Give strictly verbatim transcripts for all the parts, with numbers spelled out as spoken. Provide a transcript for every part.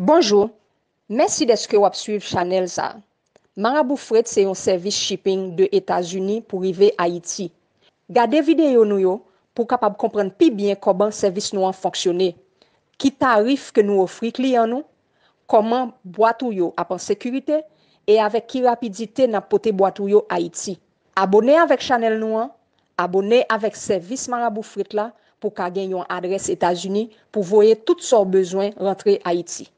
Bonjou, mèsi dèske w ap swiv chanèl sa a. Marabou Fret se yon sèvis shipping de Etazini pou rive Ayiti. Gade videyo nou yo pou w kapab konprann pi byen kòman sèvis nou an fonksyone, ki tarif ke nou ofri kliyan nou, kòman bwat ou yo ap an sekirite e avèk ki rapidite n ap pote bwat ou yo Ayiti. Abone avèk chanèl nou an, abone avèk sèvis Marabou Fret la pou w ka gen yon adrès Etazini pou voye tout sa w bezwen rantre Ayiti.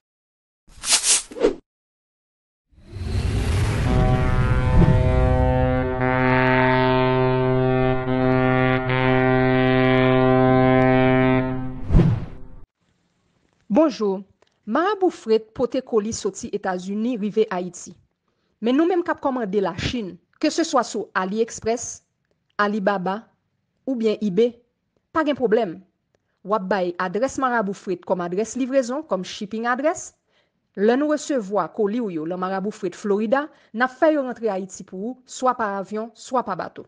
Bonjou. Marabou Fret pote koli soti Etazini rive Ayiti. Men nou menm k ap kòmande Lachin, ke se swa sou AliExpress, Alibaba oubyen eBay, pa gen pwoblèm. W ap bay adrès Marabou Fret kòm adrès livrezon, kòm shipping address. Lè nou resevwa koli w yo lan Marabou Fret Florida, n ap fè yo rantre Ayiti pou ou, swa pa avyon, swa pa bato.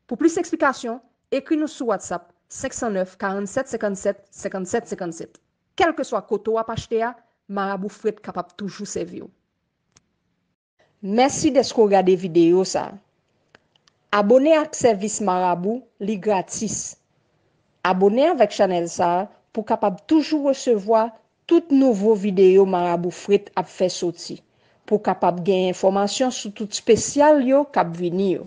Pou plis eksplikasyon, ekri nou sou WhatsApp senk san nèf, karannsèt, senkannsèt, senkannsèt, senkannsèt. Kèlkeswa kote w ap achte a, Marabou Fret kapab toujou sèvi w. Mèsi dèske w gade videyo sa a. Abone ak sèvis Marabou, li gratis. Abone avèk chanèl sa a pou w kapab toujou resevwa tout nouvo videyo Marabou Fret ap fè soti, pou w kapab gen enfòmasyon sou tout espesyal yo k ap vini yo.